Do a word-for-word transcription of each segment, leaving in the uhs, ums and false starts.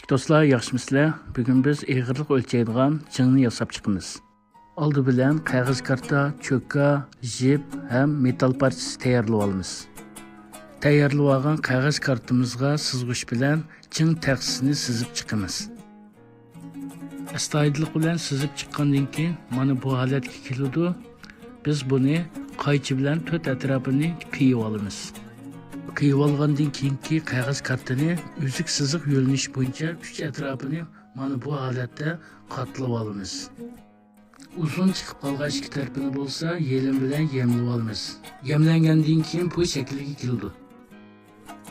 دوستلار، ياخشىمۇسىلەر؟ بۈگۈن بىز ئېغىرلىق ئۆلچەيدىغان جىڭنى ياساپ چىقىمىز. ئالدى بىلەن قەغەز كارتا، چوكا، ژىپ ھەم مېتال پارچىسى تەييارلىۋالىمىز. تەييارلىۋالغان قەغەز كارتىمىزغا سىزغۇچ بىلەن جىڭ تەخسىسىنى سىزىپ چىقىمىز. ئەستايىدىللىق بىلەن سىزىپ چىققاندىن كېيىن، مانا بۇ ھالەتكە كېلىدۇ. بىز بۇنى قايچا بىلەن تۆت ئەتراپىنى قىيىۋالىمىز. قىيىۋالغاندىن كېيىنكى قەغەز كارتىنى ئۈزۈك سىزىق يۆنىلىش بويىچە ئۈچ ئەتراپىنى مانا بۇ ھالەتتە قاتلىۋالىمىز. ئۇزۇن چىقىپ قالغان ئىككى تەرىپىنى بولسا يېلىم بىلەن يەملىۋالىمىز. يەملەنگەندىن كېيىن بۇ شەكىلگە كېلىدۇ.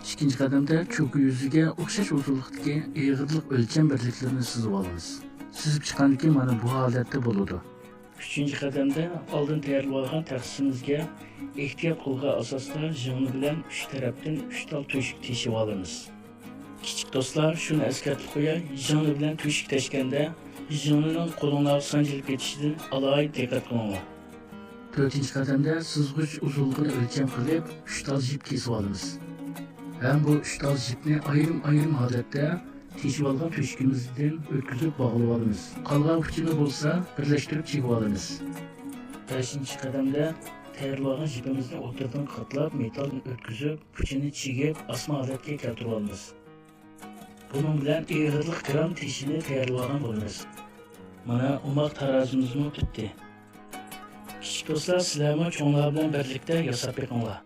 ئىككىنچى قەدەمدە چوكا يۈزىگە ئوخشاش ئۇزۇنلۇقتىكى ئېغىرلىق ئۆلچەم بىرلىكلىرىنى سىزىۋالىمىز. سىزىپ چىققاندىن كېيىن مانا بۇ ھالەتتە بولىدۇ. ئۈچىنچى قەدەمدە ئالدىن تەييارلىۋالغان تەخسىسىمىزگە ئېھتىيات قىلغان ئاساستا ژىڭنە بىلەن ئۈچ تەرەپتىن ئۈچ تال تۆشۈك تېشىۋالىمىز. كىچىك دوستلار، شۇنى ئەسكەرتىپ قوياي، ژىڭنە بىلەن تۆشۈك تەشكەندە ژىڭنىنىڭ قولۇڭلارغا سانجىلىپ كېتىشىدىن ئالاھىدە دىققەت قىلىڭلار. تۆتىنچى قەدەمدە سىزغۇچ ئۇزۇنلۇقىنى ئۆلچەم قىلىپ، ئۈچ تال ژىپ كېسىۋالىمىز. ھەم بۇ ئۈچ تال ژىپنى ئايرىم-ئايرىم ھالەتتە تېشىۋالغان تۆشۈكىمىزدىن ئۆتكۈزۈپ باغلىۋالىمىز. قالغان ئۇچىنى بولسا بىرلەشتۈرۈپ چىگىۋالىمىز. بەشىنچى قەدەمدە تەييارلىۋالغان ژىپىمىزنى ئوتتۇرىدىن قاتلاپ، مېتالدىن ئۆتكۈزۈپ، ئۇچىنى چىگىپ، ئاسما ھالەتكە كەلتۈرۈۋالىمىز. بۇنىڭ بىلەن ئېغىرلىق گىرام تېشىنى تەييارلىۋالغان بولىمىز. مانا، ئوماق تارازىمىزمۇ پۈتتى. كىچىك دوستلار، سىلەرمۇ چوڭلار بىلەن بىرلىكتە ياساپ بېقىڭلار.